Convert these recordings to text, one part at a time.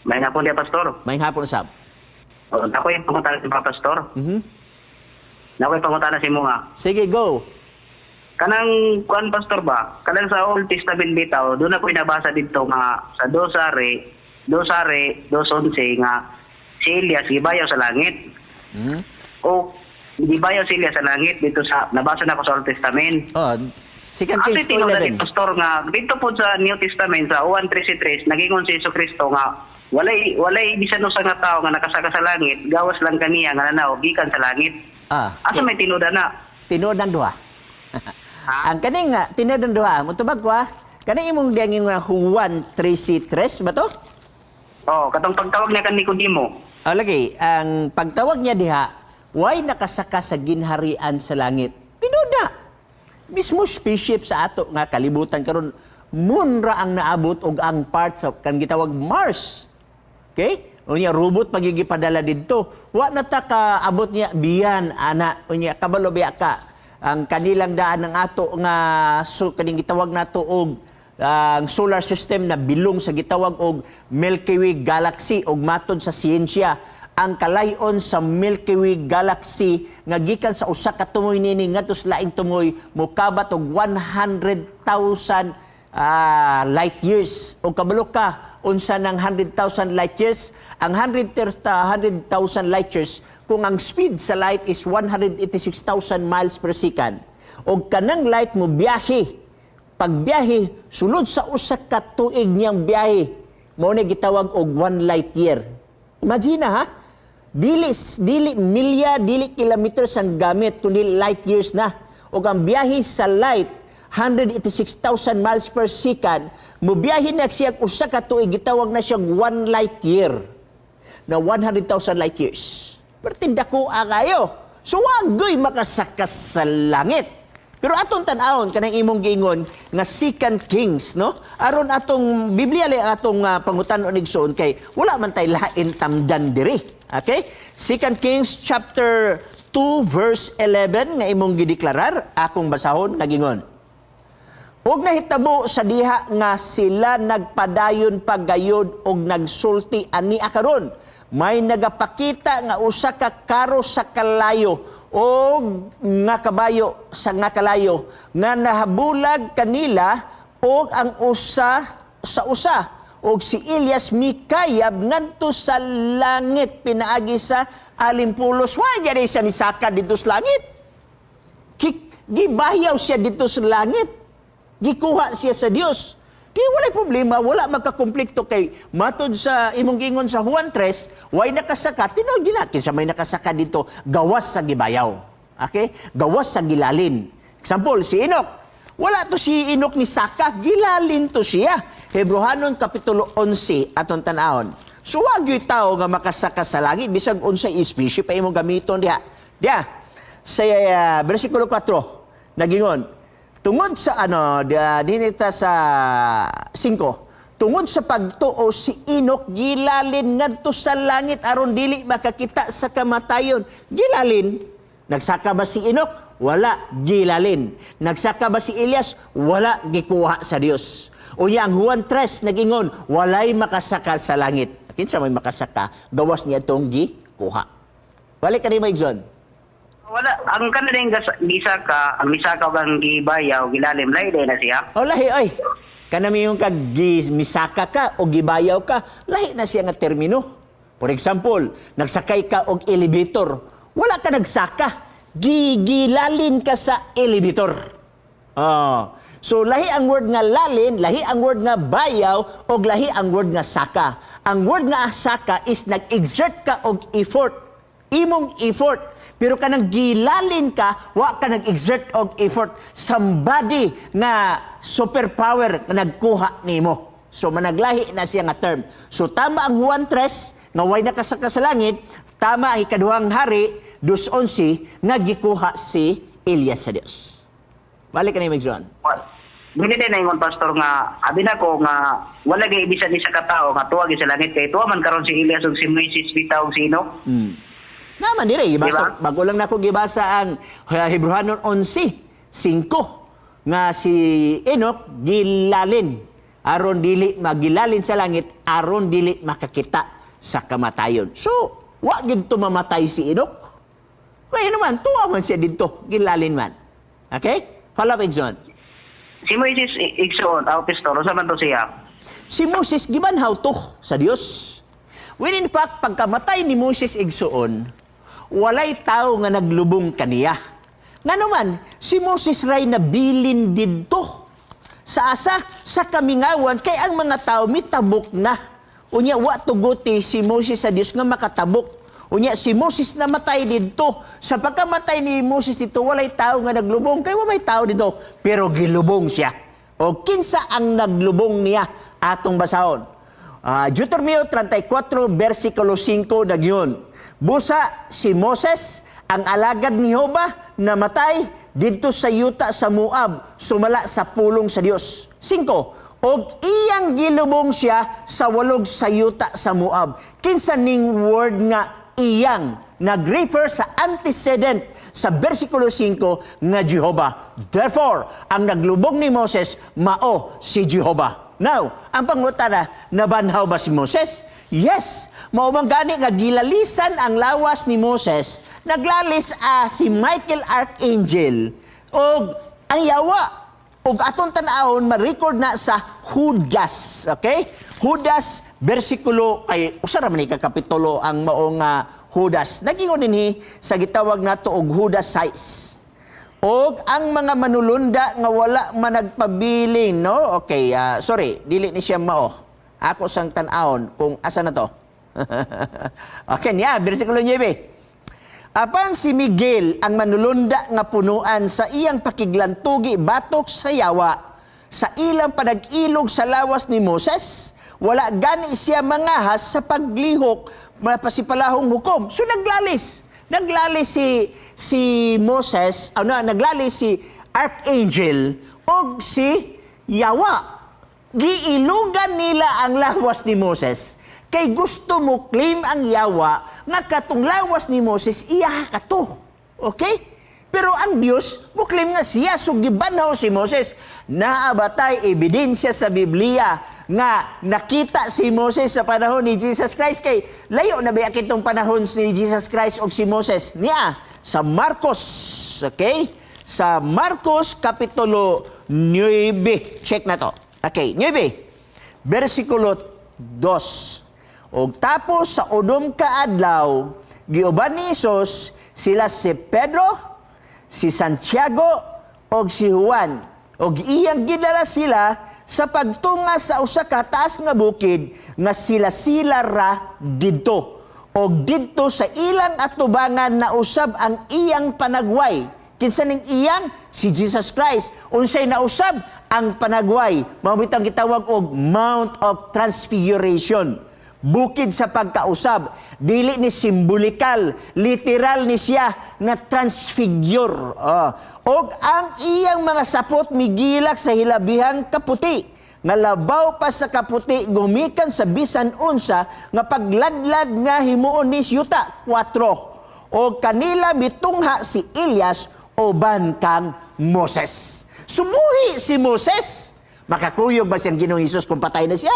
Maayong hapon diha, Pastor. Maayong hapon usab. Oh, ako yung pangutana si Pastor. Naa koy pangutana sa imo nga. Sige, go. Kanang kuan, Pastor, ba? Kanang sa Old Testament bitaw, duna ko nabasa dito nga sa 2 Hari 2:11 nga si Elias gibayaw sa langit. O gibayaw si Elias sa langit dito sa nabasa na ko sa Old Testament. Oh, Second Ate Kings tinuod ni 2:11. Pastor nga dito po sa New Testament sa 1:33 nagingon si Jesu Kristo nga walay bisan usa nga tawo nga nakasaka sa langit, gawas lang kaniya nga nanaog gikan sa langit. Asa may tinuod na? Tinuod ng duha. Ha? Ang kaning nga tinuod ng duha, mutubag ko ah. Kaning imong ganging nga Juan 13:3 ba to? Oh, katong pagtawag niya kan Nicodemo. Oh, lagi, ang pagtawag niya diha, way nakasaka sa ginharian sa langit. Tinuod na. Mismo spaceship sa ato nga kalibutan karon, moon ra ang naabot og ang part sa kan gitawag Mars. Okay? Unya robot pagigipadala didto. Wa na ta kaabot niya biyan ana, unya kabalo biya ka ang kanilang daan ng ato nga so kaning gitawag nato og ang solar system na bilong sa gitawag og Milky Way galaxy, og matod sa siyensya, ang kalayon sa Milky Way galaxy nga gikan sa usa ka tumoy nini ngadto sa laing tumoy mokabat og 100,000 light years. O kabalo ka unsa ng 100,000 light years? Ang 100,000 light years, kung ang speed sa light is 186,000 miles per second og kanang light mo biyahe, pagbiyahe sulod sa usa ka tuig niyang biyahe, mao na gitawag og 1 light year. Imagine ha, dili dili milya, dili kilometers ang gamit kundi light years na. Ug ang biyahe sa light 186,000 miles per second, mubiyahe na siya usa ka tuig, gitawag na siya 1 light year na 100,000 light years. Pero tindako kayo. So wagoy makasaka sa langit. Pero atong tan-awon kanang imong giingon nga Second Kings, no? Aron atong Biblia lang atong pangutan-on, igsoon, kay wala man tay lain tamdan diri. Okay? Second Kings chapter 2 verse 11 nga imong gideklarar, akong basahon, nagingon. Og nahitabo sa diha nga sila nagpadayon pagayod og nagsulti ani karon, may nagapakita nga usa ka karo sa kalayo og nga kabayo sa nga kalayo nga nahabulag kanila og ang usa sa usa, og si Elias mikayab ngadto sa langit pinaagi sa alimpulos. Wa gyud siya nisaka didto sa langit. Gibayaw siya didto sa langit. Gikuha siya sa Dios. Di wala problema, wala magkakonflikto kay matod sa imong gingon sa Juan 3, way nakasaka, tinuod gina kinsa may nakasaka dito gawas sa gibayaw. Okay? Gawas sa gilalin. Example, si Enoch. Wala to si Enoch ni saka, gilalin to siya. Hebreohanon kapitulo 11 aton tan-awon. So wag gyud tao nga makasaka sa langit bisag unsay spaceship pa imong gamiton diha. Diha sa versikulo 4 nagingon tungod sa ano dinita sa 5, tungod sa pagtuo si Enoch gilalin ngadto sa langit aron dili makakita sa kamatayon. Gilalin. Nagsaka ba si Enoch? Wala, gilalin. Nagsaka ba si Elias? Wala, gikuha sa Dios. Unya ang Juan 3 nagingon walay makasaka sa langit. Kinsa may makasaka gawas niya itong gikuha? Balik kanimo, Igsoon. Wala ang kanang gisaka, ang misaka ug ang gibayaw, gilalim, lahi diay na siya. O lahi oy. Kanami yung kag misaka ka o gibayaw ka, lahi na siya nga termino. For example, nagsakay ka og elevator. Wala ka nagsaka. Gigilalin ka sa elevator. Oh. So lahi ang word nga lalin, lahi ang word nga bayaw, og lahi ang word nga saka. Ang word nga saka is nag-exert ka og effort. Imong effort. Pero kanang gilalin ka, wa ka nag-exert og effort. Somebody nga superpower nga nagkuha nimo. So managlahi na siya nga term. So tama ang Juan 3 nga way nakasaka sa langit, tama ang ikaduhang Hari 2:11 nga gikuha si Elias sa Dios. Balik ka ni Igsoon. Well, dili din ingon, Pastor, nga abi nako nga wala gay bisan isa ka tawo nga tuwa sa langit kay tuwa man karon si Elias ug si Moises bitaw ug si Enoch. Naman dire, gibasa, Diba? Bago lang nako gibasa ang Hebreohanon 11:5 nga si Enoch gilalin. Aron dili magilalin sa langit, aron dili makakita sa kamatayon. So, wa gyud to mamatay si Enoch. Kaya naman, tuwa man siya didto, gilalin man. Okay? Follow up, Igsoon. Si Moises, igsoon, aw pastor, unsa man to siya? Si Moses gibanhaw to sa Dios. When in fact, pagkamatay ni Moses, igsuon, walay tao nga naglubong kaniya. Ngano man, si Moses ray nabilin didto sa asa? Sa kamingawan, kay ang mga tao mitabok na. Unya wa tuguti si Moses sa Dios nga makatabok. Unya si Moses namatay didto. Sa pagkamatay ni Moses dito, walay tao nga naglubong kay wa may tao dito, pero gilubong siya. O kinsa ang naglubong niya? Atong basahon. Deuteronomio 34 versikulo 5 nagyon. Busa si Moses, ang alagad ni Jehova, namatay didto sa yuta sa Moab sumala sa pulong sa Dios. 5. Og iyang gilubong siya sa walog sa yuta sa Moab. Kinsa ning word nga "iyang"? Nag-refer sa antecedent sa versikulo 5 nga Jehova. Therefore, ang naglubong ni Moses mao si Jehova. Now, ang pangutana, nabanhaw ba si Moses? Yes. Mao man gani nga gilalisan ang lawas ni Moses, naglalis si Michael Archangel og ang yawa. Og atong tan-awon, ma-record na sa Judas. Okay? Judas, versikulo, kay usa ra man ni ka kapitulo ang maong Judas. Nagingon dinhi sa gitawag nato og Judas 6. Og ang mga manulunda nga wala managpabilin, no? Okay, sorry, dili ni siya mao. Ako sang tan-awon kung asa na to. Okay, niya, versikulo 9. Apan si Miguel ang manulunda nga punuan sa iyang pakiglantugi batok sa yawa sa ilang panag-ilog sa lawas ni Moses, wala gani siya mangahas sa paglihok mapasipalahong hukom. So naglalis. Naglalis si si Moses, ano, naglalis si Archangel og si Yawa. Giilugan nila ang lawas ni Moses kay gusto mo claim ang yawa nga katong lawas ni Moses iya kato. Okay? Pero ang Dios mo claim nga siya, so gibanhaw si Moses. Naa ba tay ebidensya sa Biblia nga nakita si Moses sa panahon ni Jesus Christ? Kay layo na ba kitong panahon ni Jesus Christ og si Moses? Niya sa Marcos, okay? Sa Marcos kapitulo 9. Check na to. Okay, 9. Versikulo 2. Og tapos sa 6 ka adlaw, giuban ni Hesus sila si Pedro, si Santiago og si Juan. Og iyang gidala sila sa pagtunga sa usa ka taas nga bukid nga sila-sila ra didto. Og didto sa ilang atubangan nausab ang iyang panagway. Kinsa ning iyang? Si Jesus Christ. Unsay nausab? Ang panagway. Mao bitang gitawag og Mount of Transfiguration. Bukid sa pagkausab. Dili ni simbolikal, literal ni siya na transfigure. Oh. Og ang iyang mga sapot migilak sa hilabihang kaputi nga labaw pa sa kaputi gumikan sa bisan unsa nga pagladlad nga himuon ni yuta. 4. Og kanila mitungha si Elias uban kang Moses. Sumuhi si Moses. Makakuyog ba siyang Ginoong Hesus kung patay na siya?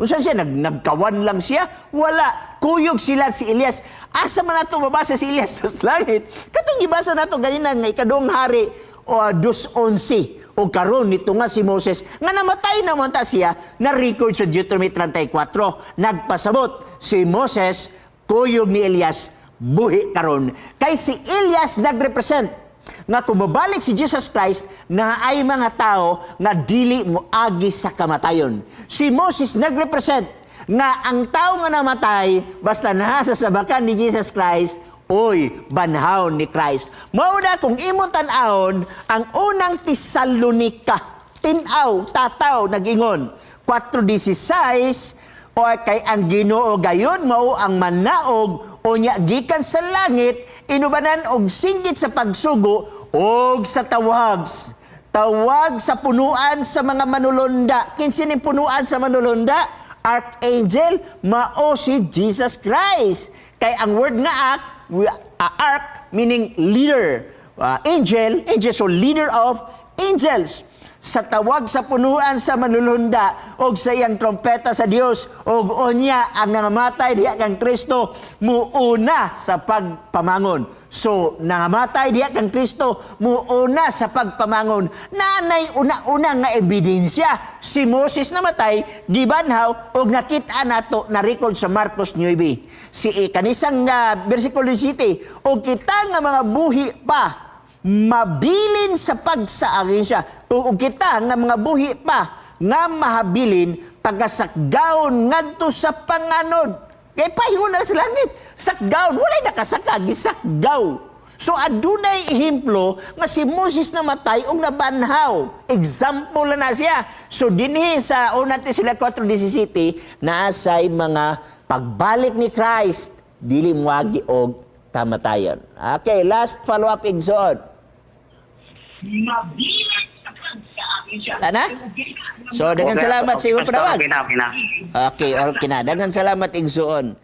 Unsa siya? Nagkawan lang siya? Wala. Kuyog sila si Elias. Asa man nato mabasa si Elias sa langit? Katong gibasa nato ganina nga ikaduhang Hari o 2:11. O karon nito nga si Moses nga namatay na man ta siya, na record sa Deuteronomy 34. Nagpasabot si Moses kuyog ni Elias, buhi karon. Kay si Elias nagrepresent nga kung mabalik si Jesus Christ na ay mga tao nga dili moagi sa kamatayon. Si Moses nagrepresent nga ang tao nga namatay basta naa sa sabakan ni Jesus Christ, oy, banhaw ni Christ. Mao na kung imong tan-awon ang unang Tesalonika, tinaw, tataw, nagingon 4:16, o kay ang Ginoo gayud mao ang manaog unya gikan sa langit inubanan og singgit sa pagsugo og sa tawag tawag sa punuan sa mga manulunda. Kinsa ning punuan sa manulunda? Archangel, mao si Jesus Christ. Kay ang word nga arch meaning leader. Angel, angel, so leader of angels. Sa tawag sa punuan sa manulunda og sa iyang trompeta sa Dios, og unya ang nangamatay diha kang Kristo muuna sa pagpamangon. So nangamatay diha kang Kristo muuna sa pagpamangon. Naanay una-una nga ebidensya, si Moses namatay, gibanhaw, og nakita nato na record sa Marcos 9. Si kanisang versikulo 17, og kita nga mga buhi pa mabilin sa pagsaagin siya. Kung kita nga mga buhi pa nga mahabilin pagkasakgaon ngadto sa panganod. Kay pahingon na sa langit. Sakgaon, walay nakasaka, gisakgaw. So adunay ehemplo nga si Moses namatay ug nabanhaw. Example na na siya. So dinhi sa una sila 4:17 naa say mga pagbalik ni Christ, dili moagi og kamatayon. Okay, last follow-up, igsoon. Wala na? So, daghang Okay, salamat sa imong Pastor, panawag. Okay na, okay na. Okay na. Daghang salamat, igsoon.